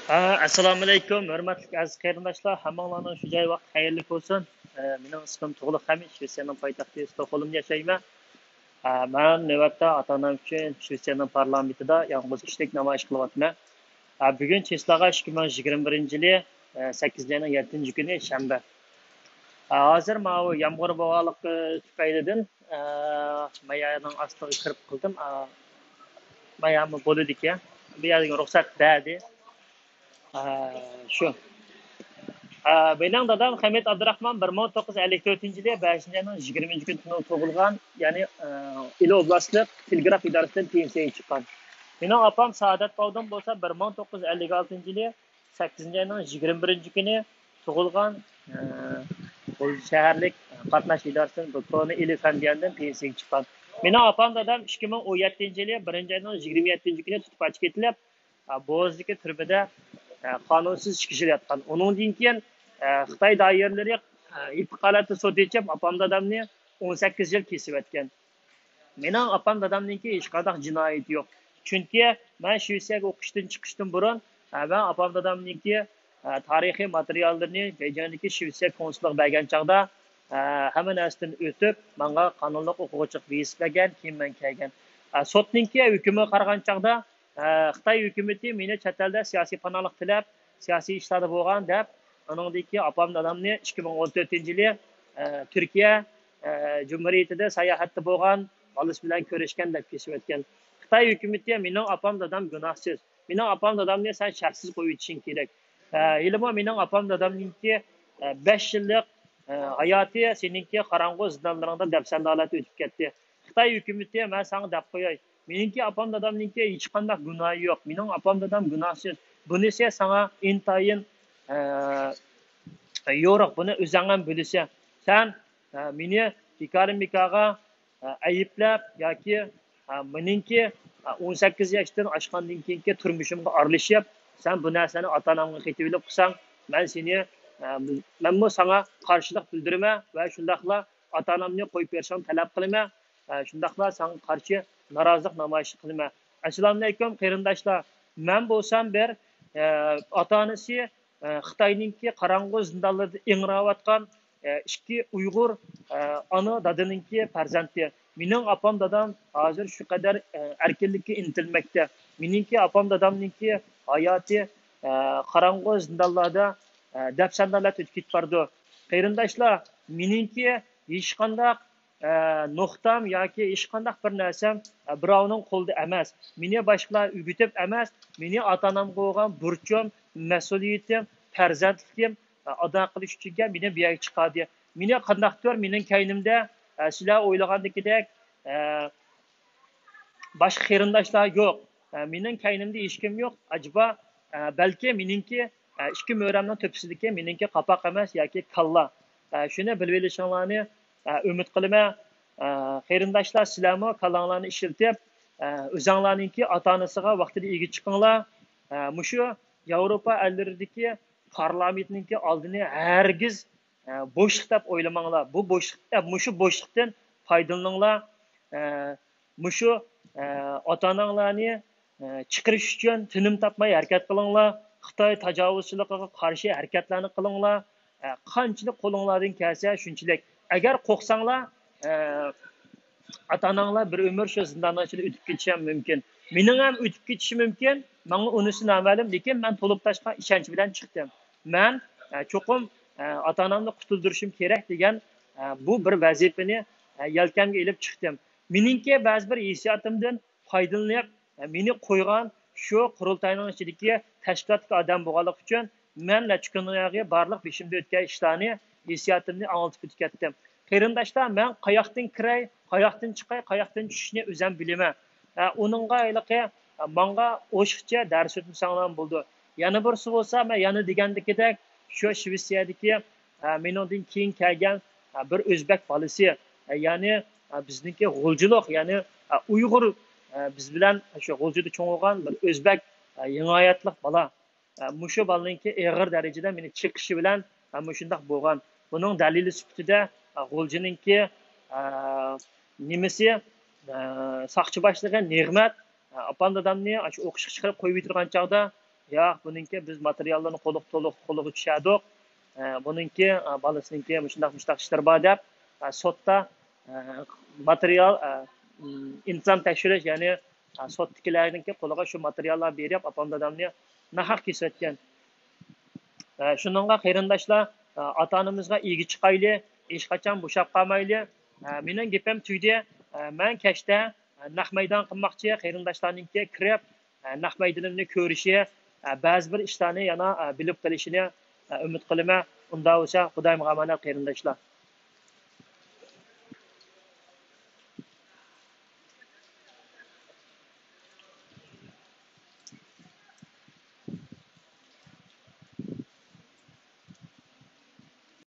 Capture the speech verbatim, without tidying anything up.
ئە، ئەسسالامۇئەلەيكۇم، ھۆرمەتلىك ئەزىز قېرىنداشلار، ھەممىڭلارنىڭ شۇ جاي ۋاقتى خەيرلىك بولسۇن. ئە، مېنىڭ ئىسمىم تۇغلۇق خەمىت، شىۋېتسىيەنىڭ پايتەختى ستوكھولمدا ياشايمەن. ئە، مەن نۆۋەتتە ئاتا-ئانام ئۈچۈن شىۋېتسىيەنىڭ پارلامېنتىدا يالغۇز كىشىلىك نامايىش قىلىۋاتىمەن. ئە، بۈگۈن چىسلاغا ئىككى مىڭ يىگىرمە بىرىنچى يىلى، ئە، سەككىزىنچى ئاينىڭ يەتتىنچى كۈنى شەنبە. ئە، ھازىر ماۋۇ يامغۇر بولغانلىقى تۈپەيلىدىن، ئە، مايانىڭ ئاستىغا كىرىپ قىلدىم. ئە، مايامۇ بولىدىكەن. بۇ يەردىن رۇخسەت بەردى. ئە، شۇ. ئە، مېنىڭ دادام خەمىت ئابدۇراخمان بىر مىڭ توققۇز يۈز ئەللىك تۆتىنچى يىلى بەشىنچى ئاينىڭ يىگىرمىنچى كۈنى تۇغۇلغان، يەنى، ئە، ئىلى ئوبلاستلىق تېلېگراف ئىدارىسىدىن پېنسىيەگە چىققان. مېنىڭ ئاپام سائادەت باۋۇدۇن بولسا بىر مىڭ توققۇز يۈز ئەللىك ئالتىنچى يىلى سەككىزىنچى ئاينىڭ يىگىرمە بىرىنچى كۈنى تۇغۇلغان، ئە، غۇلجا شەھەرلىك قاتناش ئىدارىسىدىن بۇ كونا ئىلى فەندىيەندىن پېنسىيەگە چىققان. مېنىڭ ئاپام دادام ئىككى مىڭ ئون يەتتىنچى يىلى بىرىنچى ئاينىڭ يىگىرمە يەتتىنچى كۈنى تۇتۇپ قاچىپ كېتىلىپ، ئە، بوزدىكى تۈرمىدە، ئە، قانۇنسىز ئىككى يىل ياتقان. ئۇنىڭدىن كېيىن، ئە، خىتاي دائىرىلىرى، ئە، ئىپقالاتى سوت ئېچىپ، ئاپام دادامنى ئون سەككىز يىل كېسىۋەتكەن. مېنىڭ ئاپام دادامنىڭكى ھېچقانداق جىنايىتى يوق. چۈنكى مەن شىۋېتسىيەگە ئوقۇشتىن چىقىشتىن بۇرۇن، ئە، مەن ئاپام دادامنىڭكى، ئە، تارىخىي ماتېرىياللىرىنى بېيجىڭدىكى شىۋېتسىيە كونسۇلىغا بەرگەن چاغدا، ئە، ھەممە نەرسىدىن ئۆتۈپ، ماڭا قانۇنلۇق ئوقۇغۇچىلىق ۋىزىسى بەرگەن، كېيىن مەن كەلگەن. ئە، سوتنىڭكى ھۆكمىگە قارىغان چاغدا، ئە، خىتاي ھۆكۈمىتى مېنى چەت ئەلدە سىياسىي پاناھلىق تىلەپ، سىياسىي ئىشلاردا بولغان دەپ، ئۇنىڭدىن كېيىن ئاپام دادامنى ئىككى مىڭ ئون تۆتىنچى يىلى، ئە، تۈركىيە، ئە، جۇمھۇرىيىتىدە ساياھەتتە بولغان بالىسى بىلەن كۆرۈشكەن دەپ كېسىۋەتكەن. خىتاي ھۆكۈمىتى مېنىڭ ئاپام دادام گۇناھسىز. مېنىڭ ئاپام دادامنى سەن شەرتسىز قويۇۋېتىشىڭ كېرەك. ئە، ھېلىمۇ مېنىڭ ئاپام دادامنىڭكى، ئە، بەش يىللىق، ئە، ھاياتى سېنىڭكى قاراڭغۇ زىندانلىرىڭدا دەپسەندە ھالەتتە ئۆتۈپ كەتتى. خىتاي ھۆكۈمىتى، مەن ساڭا دەپ قوياي، مېنىڭكى ئاپام دادامنىڭكى ھېچقانداق گۇناھى يوق. مېنىڭ ئاپام دادام گۇناھسىز. بۇنىسى ساڭا ئىنتايىن، ئە، يورۇق. بۇنى ئۆزۈڭ ھەم بىلىسەن. سەن، ئە، مېنى بىكارى مىكاغا، ئە، ئەيىبلەپ ياكى، ئە، مېنىڭكى، ئە، ئون سەككىز ياشتىن ئاشقاندىن كېيىنكى تۇرمۇشۇمغا ئارىلىشىپ، سەن بۇ نەرسىنى ئاتا-ئانامغا قېتىۋېلىپ قىلساڭ، مەن سېنى، ئە، مەنمۇ ساڭا قارشىلىق بىلدۈرىمەن ۋە شۇنداقلا ئاتا-ئانامنى قويۇپ بېرىشىڭنى تەلەپ قىلىمەن. ئە، شۇنداقلا ساڭا قارشى نارازىلىق نامايىشى قىلىمەن. ئەسسالامۇئەلەيكۇم، قېرىنداشلار. مەن بولسام بىر، ئە، ئاتا-ئانىسى، ئە، خىتاينىڭكى قاراڭغۇ زىندانلىرىدا ئىڭراۋاتقان، ئە، ئىككى ئۇيغۇر، ئە، ئانا دادىنىڭكى پەرزەنتى. مېنىڭ ئاپام دادام ھازىر شۇ قەدەر، ئە، ئەركىنلىككە ئىنتىلمەكتە. مېنىڭكى ئاپام دادامنىڭكى ھاياتى، ئە، قاراڭغۇ زىندانلاردا، ئە، دەپسەندە ھالەتتە ئۆتۈپ كېتىپ بارىدۇ. قېرىنداشلار، مېنىڭكى ھېچقانداق ئە، نۇقتام ياكى ھېچقانداق بىر نەرسەم، ئە، بىراۋنىڭ قولىدا ئەمەس. مېنى باشقىلار ئۆگىتىپ ئەمەس، مېنى ئاتا-ئانامغا بولغان بۇرچۇم، مەسئۇلىيىتىم، پەرزەنتلىكىم، ئە، ئادا قىلىش ئۈچۈنكى مېنى بۇ يەرگە چىقاردى. مېنى قانداقتۇر مېنىڭ كەينىمدە، ئە، سىلەر ئويلىغاندىكىدەك، ئە، باشقا قېرىنداشلار يوق. ئە، مېنىڭ كەينىمدە ھېچكىم يوق. ئەجەبا، ئە، بەلكى مېنىڭكى، ئە، ئىككى مۈرەمنىڭ تۆپىسىدىكى مېنىڭكى قاپاق ئەمەس ياكى كاللا. ئە، شۇنى بىلىۋېلىشىڭلارنى، ئە، ئۈمىد قىلىمەن. ئە، قېرىنداشلار، سىلەرمۇ كاللاڭلارنى ئىشلىتىپ، ئە، ئۆزۈڭلارنىڭكى ئاتا-ئانىسىغا ۋاقتىدا ئىگە چىقىڭلار. ئە، مۇشۇ ياۋروپا ئەللىرىدىكى پارلامېنتنىڭكى ئالدىنى ھەرگىز، ئە، بوشلۇق دەپ ئويلىماڭلار. بۇ بوشلۇق، ئە، مۇشۇ بوشلۇقتىن پايدىلىنىڭلار. ئە، مۇشۇ، ئە، ئاتا-ئاناڭلارنى، ئە، چىقىرىش ئۈچۈن تىنىم تاپماي ھەرىكەت قىلىڭلار. خىتاي تاجاۋۇزچىلىقىغا قارشى ھەرىكەتلەرنى قىلىڭلار. ئە، قانچىلىك قولۇڭلاردىن كەلسە شۇنچىلىك. ئەگەر قورقساڭلار، ئە، ئاتا-ئاناڭلار بىر ئۆمۈر شۇ زىنداننىڭ ئىچىدە ئۆتۈپ كېتىشى ھەم مۇمكىن. مېنىڭ ھەم ئۆتۈپ كېتىشى مۇمكىن. ماڭا ئۇنىسى نامەلۇم، لېكىن مەن تولۇپ تاشقان ئىشەنچ بىلەن چىقتىم. مەن، ئە، چوقۇم، ئە، ئاتا-ئانامنى قۇتۇلدۇرۇشۇم كېرەك دېگەن، ئە، بۇ بىر ۋەزىپىنى، ئە، يەلكەمگە ئېلىپ چىقتىم. مېنىڭكى بەزى بىر ھېسسىياتىمدىن پايدىلىنىپ، مېنى قويغان شۇ قۇرۇلتاينىڭ ئىچىدىكى تەشكىلاتتىكى ئادەم بولغانلىقى ئۈچۈن، مەن نەچچە كۈندىن بۇياقى بارلىق بېشىمدا ئۆتكەن ئىشلارنى، ھېسسىياتىمنى ئاڭلىتىپ ئۆتۈپ كەتتىم. قېرىنداشلار، مەن قاياقتىن كىرەي، قاياقتىن چىقاي، قاياقتىن چۈشۈشنى ئۆزۈم بىلىمەن. ئە، ئۇنىڭغا ھېلىقى، ئە، ماڭا ئوشۇقچە دەرس ئۆتمىسەڭلارمۇ بولىدۇ. يەنە بىرسى بولسا، مەن يەنە دېگەندىكىدەك، شۇ شىۋېتسىيەدىكى، ئە، مېنىڭدىن كېيىن كەلگەن، ئە، بىر ئۆزبەك بالىسى، ئە، يەنى، ئە، بىزنىڭكى غۇلجىلىق، يەنى، ئە، ئۇيغۇر، ئە، بىز بىلەن شۇ غۇلجىدا چوڭ بولغان بىر ئۆزبەك، ئە، يېڭى ھاياتلىق بالا. ئە، مۇشۇ بالىنىڭكى ئېغىر دەرىجىدە مېنى چېقىشى بىلەن، ئە، مۇشۇنداق بولغان. بۇنىڭ دەلىلى سۈپىتىدە، ئە، غۇلجىنىڭكى، ئە، نېمىسى، ئە، ساقچى باشلىقى نېغمەت، ئە، ئاپام دادامنى ئاشۇ ئوقۇشقا چىقىرىپ قويۇۋېتىدىغان چاغدا، ياق، بۇنىڭكى بىز ماتېرىياللارنى قولۇق تولۇق قولىغا چۈشەردۇق. ئە، بۇنىڭكى، ئە، بالىسىنىڭكى مۇشۇنداق مۇشۇنداق ئىشلىرى بار دەپ، ئە، سوتتا، ئە، ماتېرىيال، ئە، ئىنتىزام تەكشۈرۈش، يەنى، ئە، سوتتىكىلەرنىڭكى قولىغا شۇ ماتېرىياللار بېرىپ، ئاپام دادامنى ناھەق كېسىۋەتكەن. ئە، شۇنىڭغا قېرىنداشلار، ئە، ئاتا-ئانىمىزغا ئىگە چىقايلى، ھېچقاچان بوشاپ قالمايلى. ئە، مېنىڭ گېپىم تۈگىدى. ئە، مەن كەچتە، ئە، نەق مەيدان قىلماقچى، قېرىنداشلارنىڭكى كىرىپ، ئە، نەق مەيدىنىمنى كۆرۈشى، ئە، بەزى بىر ئىشلارنى يەنە، ئە، بىلىپ قېلىشىنى، ئە، ئۈمىد قىلىمەن. ئۇنداق بولسا، خۇدايىمغا ئامانەت، قېرىنداشلار.